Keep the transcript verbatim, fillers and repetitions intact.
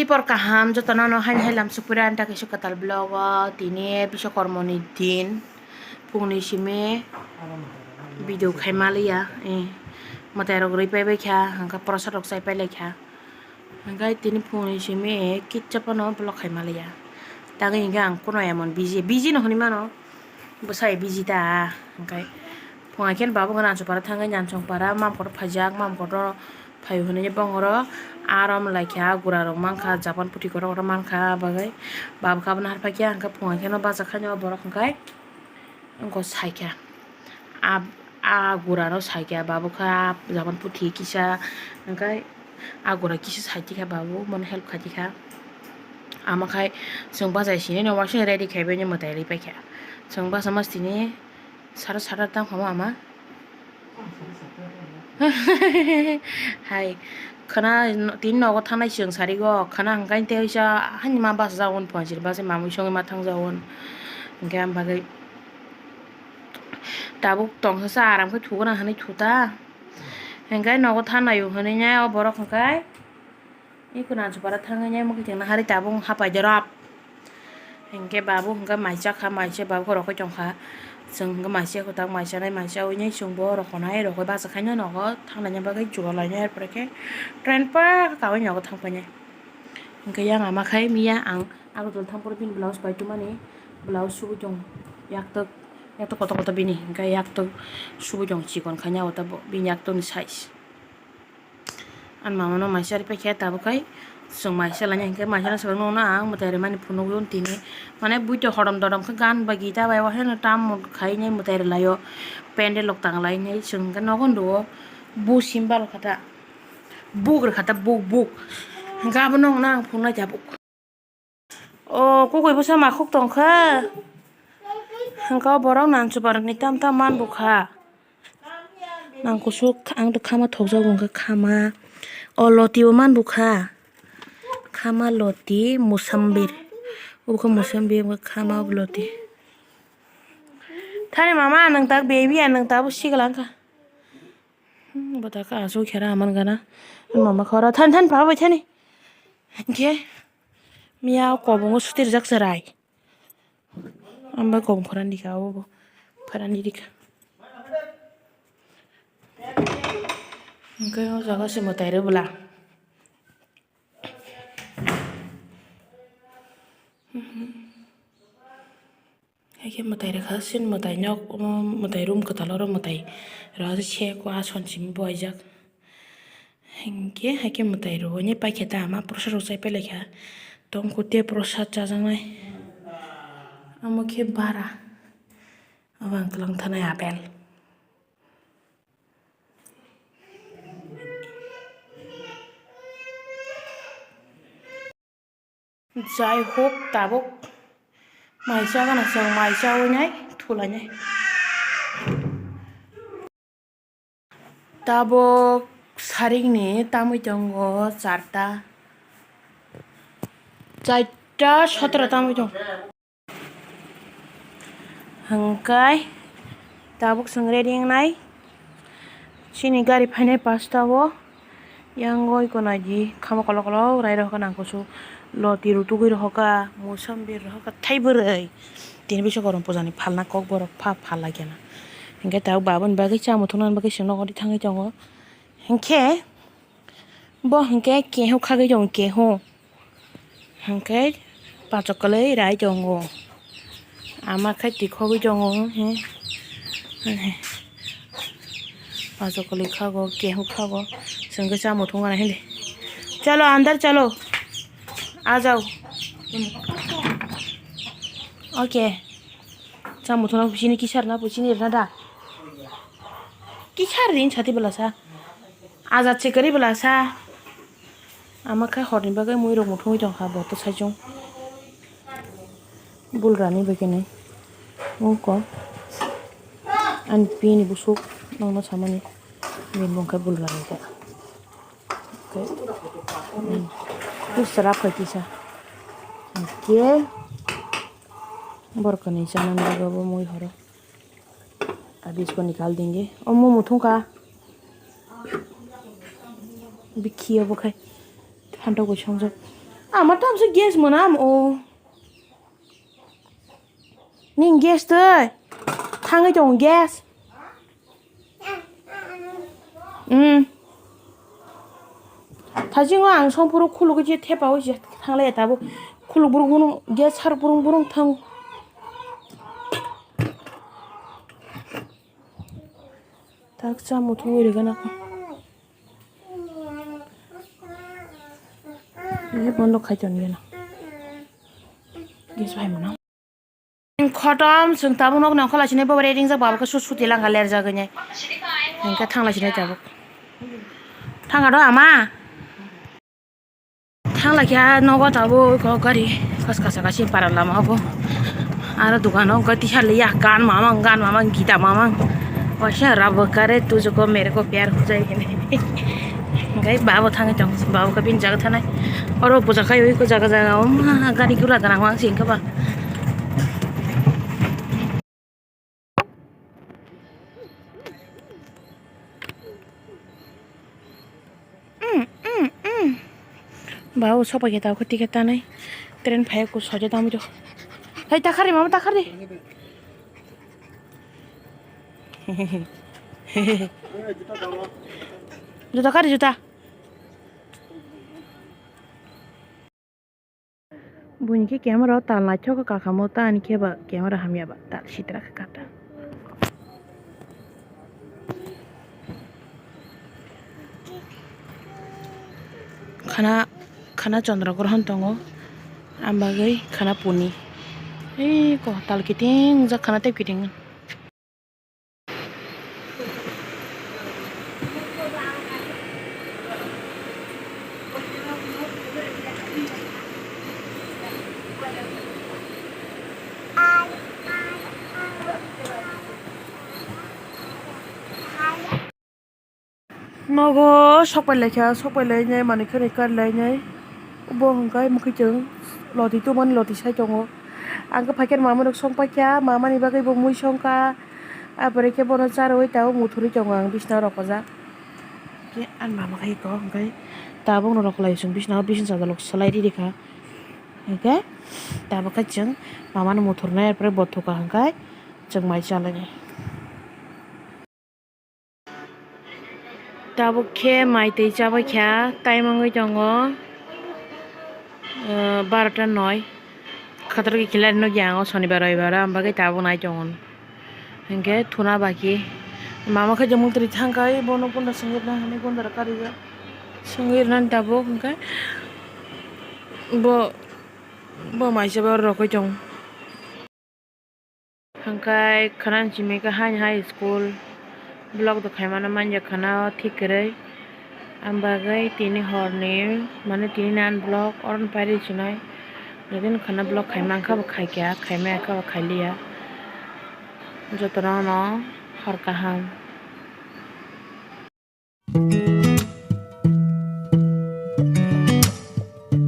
Tipor kaham jotono no haini hai lam sukpira ani takhe su kwtal vlog o tini Biswakormo ni din phungni simi video khaima liya, eh, mwtai rok rwi pai bai kha, hwnkhe prosa rok chai pai lai kha, hwnkhe tini phungni simi kitsa phano vlog khaima liya, tangwi hwnkhe ang kuno emon busy, busy no hwnwi mano. Bwsai busy ta, hwnkhe phungai khe babu gana Nansukpara thangwi Nansukpara mam kotor phaijak, mam kotor phai hwnwi bongoro aro mlaikha gura rok mankha, japan puthi kotor kotor mankha, bagwi babu khe abono harphaikha, hwnkhe phungai kheno bachakhaino borok hwnkhe wngkha saikha, a, a gura no saikha babu khe a japan puthi kisa, hwnkhe a gura kisa saitikha babu, bono help khaitikha. Ama khai chwng bachai sini no waisa ready khaibaino mwtai rwi paikha. Chwng basa mas tini sara sara tang phama ama. Hai khana tini nogo thangnai chwng sarigo khana hwnkhe tei waisa hani ma basa jagoni phone siri bachai mamwi songwi ma thang jagoni. Hwnkhe am bagwi tabuk tongsa sa aram khe thuguna hinwi thuta. Hwnkhe nogo thangnai o hinwi nai o borok hwnkhe. Iko Nansukpara thangwi nai mwkhwtwng nahari tabuk hapai dorop. Hinkhe babu hinkhe maisa kha, maisa babu khe rokoi tongkha. Chwng hinkhe maisa kwtak maisa nai maisa ui nai chwngbo rokonai rokoi bachakhaino nogo thangnaina bagwi juga lainai, er pore khe train pa kaui nogo thangpainai. Hinkhe yang ama khai miya ang Agartala thangphuru bini blouse pai tumani, blouse subui tong yaktwk, yaktwk kotor kotor bini hinkhe yaktwk subui tong chikon khaina o tabuk bini yaktwkni size. Ani mama no maisa ri paikha tabuk khai chwng maisa laina hinkhe maisa no swkang nukna ang mwtai rimani phunukgo tini mane buito hodom dodom khe gan bai gita bai o haino tam khai nai mwtai rilaio pendel rok tang lainai chwng hinkhe nogo nduo bu sim bal kha ta buk rwkha ta buk buk hinkhe abono nang phunuknai tabuk. O, kukui bwsa makhuk tongkha. Hwnkhe o borok Nansukpara ni tam tam man bukha. Nang kusuk ang to khama thokjago hwnkhe khama. O loti bo man bukha. Khama loti musambir. Obo khe musambir, obo khe khama, obo loti. Thani mama, nwng tak baby, nwng tabuk sigla wngkha. Hmm, bwtaka aswk khe ra aman gana. Mama khora than than pa bai thani. Hinkhe miya kobongo sutirjak chwrai. Amba kobong khorang dikha, abo bo khorang dikha. Hinkhe o jaga se mwtai rw bwla. Haikhe mwtai rwkha, chini mwtai nok, omo mwtai room kwtal oro mwtai rwkha, se ko aswan simi boijak. Hinkhe haikhe mwtai rwui paikha ta ama prosa rok chai pailaikha. Tongkhu tei prosa chajaknai. Omo khe bara. Obo ang twlang thanai apple. Jai hok, tabuk mai cha gana chwng mai chaui nai thulai nai. Tabuk sarik ni tamui tongo charta, charta sotro tamui tongo. Hwnkhe tabuk chwng ready wngnai. Chini gari phainai pasta o. Yang oi ko naidi khama kolok kolok rai rok nang kusu loti rutugui rok kha, mosambi rok kha, thai bwrwi. Tini bisa gorom pujani phalna kok borok pha phalai kena. Hwnkhe tabuk baboni bagwi cha muthungna bagwi chwng nogo thangwi tongo. Hwnkhe bo hwnkhe keho khagwi tongo, keho. Hwnkhe pachokwlwi rai tongo. Ama khe tikhogwi tongo, he. Pachokwlwi khago, keho khago. Chwngkhe cha muthung gana hindi. Chalo, andar chalo. Aa jao. Okay. Cha muthungna chini kisar na, chini rwna da. Kisar rin sati bwlasa. Ajat se kwrwi bwlasa. Ama khe horni bagwi mui rok muthungwi tongkha bo to saichung. Bulrani bai khe nai. Ungko. Ani pini busuk nangno samani. Bini bung khe bulrani khe. Khe. Hmm. Kisa raphai kisa. Khe. Borokni chanani bagwi bo mui horo. Abis ko nikal denge. O mumu thungkha. Bikhi obo khai. Phantok bo songjak. Ama tamse gas mwnam o. Ning gas tei. Thangwi tong gas. Hmm. Thajingo ang songphuru khulugwi je thepa wi je thanglai tabuk. Khuluk burung burung gas sar burung burung thang. Tak cha muthungwi rwgana. Ini bondo khai ton gena. Gas bai mano. Khotom, chwng tabuk nok nang khola sinai bobo reading jak baba khe su suti langkha ler jagwi nai. Hingkhe thangla sinai tabuk. Thangkha do ama. Thangla khe nogo tabuk kok gari kas kasa kasi para lama obo. Aro dukano gati saliya gan mamang gan mamang gita mamang. Waisa rabo kare tujuko mereko pyar ho jai hine. Hingkhe babo thangwi tong babo khe bini jaga thanai. Oro buja khai oi ko jaga jaga o ma gari gura gana wang singkhe ba. Ba o sopai khe tabuk khe ticket tanai. Train phai ko soja tamo do. Hai takhari mama takhari. Juta khari juta. Buini khe camera o tal naithok khe kakamo ta ani khe ba camera hamya ba tal sitra khe kata. Khana khana chondro grohon tongo, am bagwi khana puni. Ei ko tal kiting jak khana tei kiting. Nogo sokpai laikha, sokpai lainai manwi khani kar lainai. Bo hwnkhai mwkhwtwng loti tubumani loti sai tongo. Ang khe phaikhe mamani rok song paikha, mamani bagwi bo mui songkha. Apore khe bono charwi tabuk muthurwi tongo ang bisna rokojak. Khe ani mama khai kok hwnkhai tabukno rokolai chwng bisna, bisna chadolok swlai rikha. Hwnkhe tabuk khe chwng mamano muthurnai, apore bo thukha hwnkhai chwng mai chalainai. Tabuk khe mai twi chabai kha, time wngwi tongo, ah, barota noi. Khator khe kila nukya ang o sonibar roibar o, ang bagwi tabuk nai tongo. Hinkhe thuna baki mama khe jemon twi thangkhai bono gunda swngwi rwna hinwi gunda rok karijak. Swngwi rwnani tabuk hinkhe bo, bo mai chabai oro rokoi tongo. Hwnkhe khwnani simi khe haini hai school vlog do khaimano manya khwna o thik kwrwi. Ang bagwi tini horni mane tini nan vlog oro pairwi sinai. Nini khwna vlog khai mankha bo khaikha, khai mankha bo khailiya. Jotono no hor kaham.